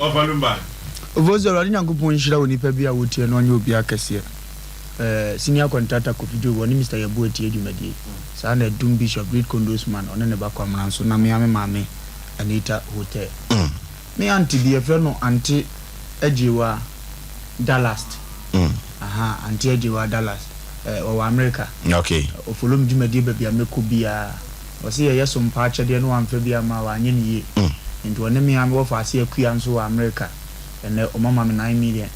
Ɔfa Lumba. Ofosu, Awurade Nyankopɔn nhyira onipa bi a wotie no, ɔnyɛ obi akɛseɛ. Senior contractor Kofi Job, ɔne Mr Yabu atie dwumadie. Saa na Dum Bishop, Great Condos man, ɔne ne ba Kwamena nso, na mea me maame Anita Hotel. Me aunty bi, yɛfrɛ no Aunty Agyewa Dallas. Aha, Aunty Agyewa Dallas. Ɔwɔ America. Ɔfollow me dwumadie baabi a mɛkɔ biara. Ɔse yɛyɛ so mpa akyɛdeɛ na wamfa bi ama a, wanyɛ ne yie. Nti ɔne me a mewɔ faase akua nso wɔ America. Ɛnɛ ɔmama me 9 million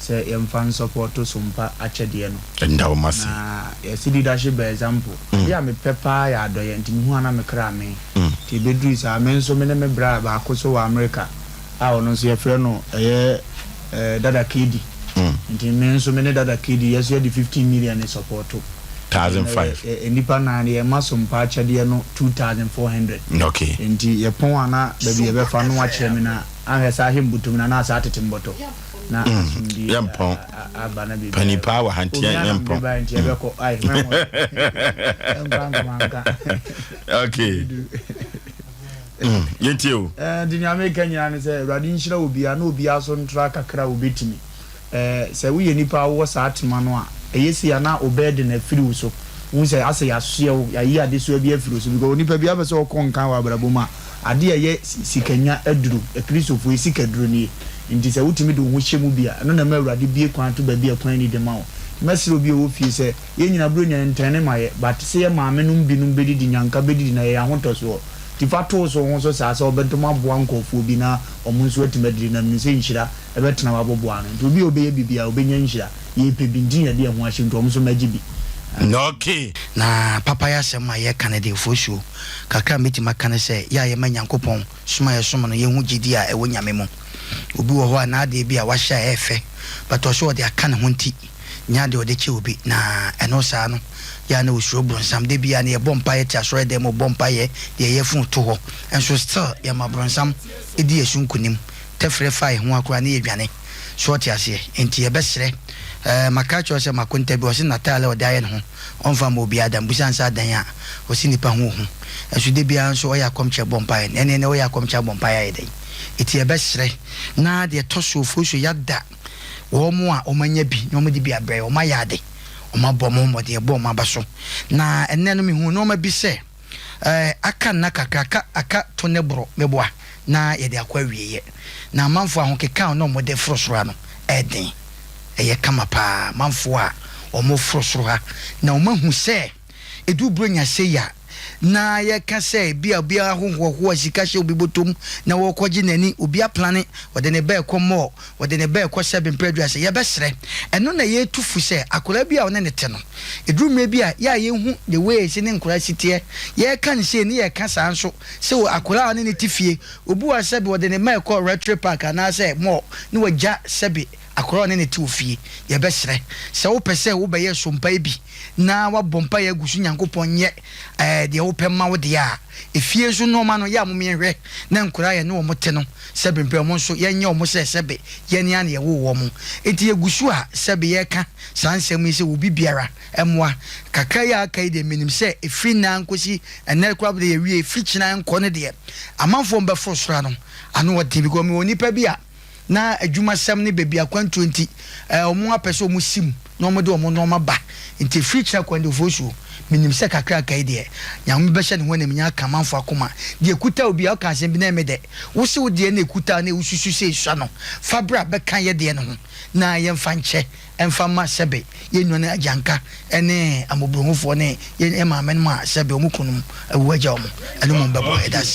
sɛ yɛmfa nsupport so mpa akyɛdeɛ no. Ɛnda wo ma se. Na yɛsi leadership by example. Adeɛ a mepɛ paa yɛ adɔyɛ, nti mehu ana mekra me. Nti ebɛduru saa, me nso me ne me bra baako so wɔ America a ɔno nso yɛfrɛ no ɛyɛ Dada Kedi. Nti me nso me ne Dada Kedi yɛso yɛde 15 million ne support. 1,500. Nipa nan yɛma so mpa akyɛdeɛ no 2,400. Nti yɛpɔn ana baabi yɛbɛfa no wakyerɛ me na ahwɛ sɛ ahwɛ mbutom na anaasɛ atete mbɔtɔ na asomdue Yɛmpɔn. aba na biribi. Pani paa wɔ ha nti Obiara na yɛmpɔn. mede baeɛ nti yɛbɛkɔ ai mɛmɔ ɛnkwa nkamanka. Okay. Yɛntie o. Nti nea meka nyinaa ne sɛ Awurade nhyira obiara na obiara so ntra kakra a obɛtumi. Sɛ woyɛ nipa a wowɔ saa tema no a, ɛyɛ si a na wobɛɛ de no afiri wo so. Wohu sɛ asɛ yɛasoɛ wo, yɛayi adesoa bi afiri wo so, because onipa bi apɛ sɛ ɔkɔ nkan wɔ abrabɔ mu a, ade a ɛyɛ sikanya aduro, Akristofoɔ yi sika duro nie. Nti sɛ wotumi de wo ho hyɛ mu bi a, ɛno na ɛma Awurade bie kwan to baabi a kwan ni de ma wo. Mɛsrɛ obi a ɔwɔ fie sɛ yɛn nyina buro nya ntɛne ma yɛ, but sɛ yɛ maame nom binom bɛdidi nyanka bɛdidi na yɛyɛ ahotɔsoɔ, nti fa too so ho so saa sɛ wobɛdom aboa nkɔɔfoɔ bi na ɔmo nso atumi adidi, na menim sɛ nhyira ɛbɛtena wabɔboa no. Nti obi a ɔbɛyɛ biribiara ɔbɛnya nhyira. Yɛpɛ bi nti na yɛde yɛn ho ahyɛ, nti ɔmo nso mɛgye bi. Na papa yɛ asɛm a yɛka no deɛ, fosuo kakra a mɛtumi aka no sɛ yɛ a yɛma Nyankopɔn som a yɛsom no, yɛhu gyidi a ɛwɔ Nyame mu. Obi wɔ hɔ a n'adeɛ bi a wahyɛ a ɛyɛ fɛ, but ɔsɛ ɔde aka ne ho, nti nyɛ adeɛ ɔde kyɛ obi, na ɛno saa no yɛ a na osuro bronsam. De bia na yɛbɔ mpaeɛ te asɔre dɛm mu, bɔ mpaeɛ deɛ yɛfun to hɔ, nso still yɛma bronsam ɛdi yɛ so nkonim. Tɛfrɛ fa yɛ ho akora ne yɛdwane so, ɔte aseɛ. Nti yɛbɛsrɛ maka kyerɛ sɛ makonta bi ɔse nataale a ɔde ayɛ ne ho ɔmfa ma obiara da mbusa nsa adan a ɔse nipa ho ohu, ɛso de biara nso ɔyɛ akɔmkyɛ bɔ mpaeɛ no, ɛne ɛnɛ ɔyɛ akɔmkyɛ abɔ mpaeɛ ayɛ dɛn. Ɛti yɛbɛsrɛ na deɛ ɛtɔ so ofuo so yɛada wɔn mo a wɔn anya bi na wɔn de bi abrɛ, wɔn ayɛ ade, wɔn abɔ wɔn mmɔden, ɛbɔ wɔn aba so. Na ɛnɛ no mehu nneɛma bi sɛ aka nna kakra aka to ne borɔ meboa na yɛde akɔ awieɛ, na amanfoɔ ahokeka a na wɔde foro soro ha no ɛɛden, ɛyɛ kama paa. Amanfoɔ a wɔn foro soro ha na wɔn ahu sɛ edu buronya sei a na yɛka sɛ bi a obi ahohoahoa sika hyɛ obi bɔtɔm na wɔrekɔgye n'ani, obi aplane ɔde ne bɛɛ kɔ mall, ɔde ne bɛɛ kɔ sɛbi mpɛ aduasa. Yɛbɛsrɛ, ɛno na yɛtu fu sɛ akwadaa bi a ɔne ne te no, ɛduru mmerɛ bi a yɛ a yɛhu the way si ne nkwadaa si teɛ, yɛreka ne sei ne yɛka saa nso sɛ akwadaa a ɔne ne te fie, obi wɔ sɛbi ɔde ne mma ɛkɔ Retro Park anaasɛ mall ne wagya sɛbi akwadaa a ɔne ne te wɔ fie. Yɛbɛsrɛ sɛ wopɛ sɛ wobɛyɛ sompa yi bi na wabɔ mpa yɛ agu so, Nyankopɔn nyɛ deɛ wopɛ ma wo deɛ a, efie nso nneɛma no yɛ a momeɛhwɛ na nkwadaa yɛ ne wɔn te no, sɛbi mpɛ wɔn nso yɛnyɛ wɔn sɛ sɛbi yɛne ana yɛwo wɔn. Nti yɛgu so a sɛbi yɛka saa nsɛm yi sɛ obi biara mmoa kakra yi a aka yi deɛ, menim sɛ ɛfiri nna nkosi ɛnɛ koraa de yɛwie, ɛfiri kyena nkɔ no deɛ, amanfoɔ mbɛforo soro ano ano ɔden, because mewɔ nipa bi a na adwumasɛm ne baabi akwantuo nti ɔmo apɛ sɛ ɔmo sim na ɔmo de ɔmo nneɛma ba. Nti efiri kyerɛ kwan de ofosuo, menim sɛ kakra yi deɛ, Nyame bɛhyɛ ne ho anim nya aka amanfo akoma deɛ ekuta obi a ɔka asɛm bi na ɛmɛ dɛ wosi wo deɛ na ekuta na ewususu sɛ esua no fa bra bɛka yɛ deɛ no ho na yɛmfa nkyɛ, ɛmfa ma sɛbe yɛn nua no agyanka ɛne amobrohufoɔ ne yɛn maame no mu a sɛbe ɔmo kunu awu agya ɔmo, ɛno mu bɛbɔ ɛda.